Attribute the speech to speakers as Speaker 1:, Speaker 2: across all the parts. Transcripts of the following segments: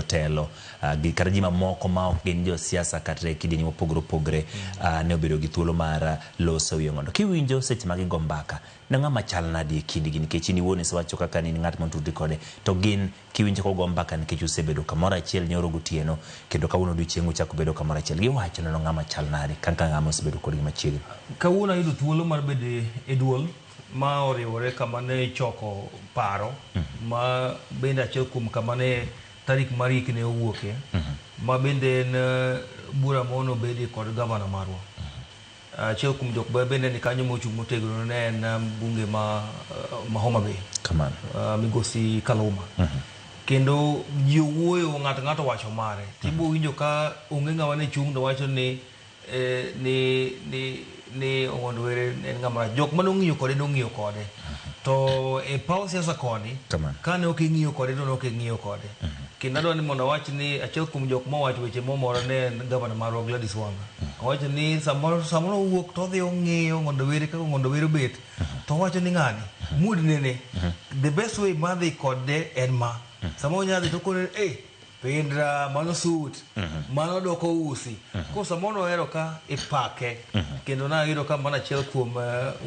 Speaker 1: jotelo gi kata ji mamoko ma ok gin josiasa kata e kidienje mopogore opogore ne obedo gi thuolo mar loso wi Ong'ondo. Kiwinjo seche ma gigo mbaka, ne ng'ama chal nadi e kindgi nikech in iwuon isewacho kaka ne in ng'at motudri kode to gin kiwinjo kogo mbaka nikech usebedo kamoro achiel nyoro gotieno kendo kawuono odiochieng' uchako bedo kamoro achiel giwacho neno ng'ama chal nade kaka ng'ama osebedo kodgi machiegni.
Speaker 2: Kawuono ayudo thuolo mar bedo e duol ma oriwore kama ne ichoko paro ma bende achiel kuom kama ne tarik mar yik ne owuoke ma bende en bura mono obedie kod gavana marwa. Achiel kuom jok ma bende ni kanyo mochung' motegno ne en mbunge ma Homa Bay.
Speaker 1: Kamano.
Speaker 2: Migosi Kaluma. Kendo ji owuoyo ng'ato ng'ato wacho mare. Tibo winjo ka onge ng'ama ne chung' to wacho ni eh, ni ni ni Ong'ondo Were en ng'ama rach. Jok mane ong'iyo kode nong'iyo kode. To e paw siasa koni,
Speaker 1: Kamano.
Speaker 2: kane ok ing'iyo kode to ne ok ing'iyo kode. Kendo adwa ni mondo awach ni achiel kuom jok mowacho weche momora ne en gavana marwa Gladys Wanga. Owacho ni samoro samoro owuok to odhi ong'iyo Ong'ondo Were kaka Ong'ondo Were obet. To owacho ni ng'ani, mood nene, the best way mar dhi kode en ma. Samoro onyalo dhi to okone, eh, Pindra, mano suit, mano doko usi. Koro samoro ohero ka ipake. Kendo nayudo ka mano achiel kuom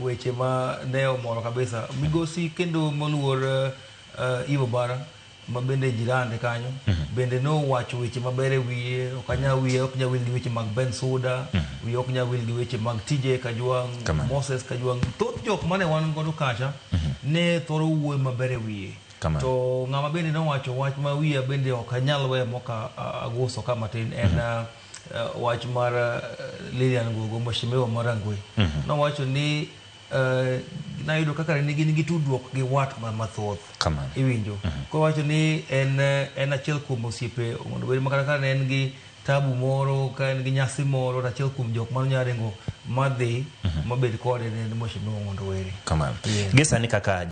Speaker 2: weche ma ne omoro kabisa. Migosi kendo moluor Ivo Bara ma bende jirande kanyo bende nowacho weche maber e wiye. Ok anyal wiye ok nyal wil gi weche mag Ben Suda, wiye ok nyal wil gi weche mag TJ Kajwang',
Speaker 1: Kamano.
Speaker 2: Moses Kajwang'. Thoth jok mane wan godo kacha ne thoro wuoyo maber e wiye.
Speaker 1: Kamano.
Speaker 2: To ng'ama bende nowacho wach ma wiya bende ok anyal weyo moka aguso ka matin en wach mar Lilian Gogo, mheshimiwa mar Rangwe. Nowacho ni nayudo kaka ne gin gi tudruok gi wat mathoth.
Speaker 1: Kamano.
Speaker 2: Iwinjo. Koro wacho ni en achiel kuom osiepe Ong'ondo Were makata ka ne en gi tabu moro, ka en gi nyasi moro, to achiel kuom jok mane onyalo ringo madhi mabed kode ne en mheshimiwa Ong'ondo Were.
Speaker 1: Kamano.
Speaker 2: Yeah.
Speaker 1: Gi sani kaka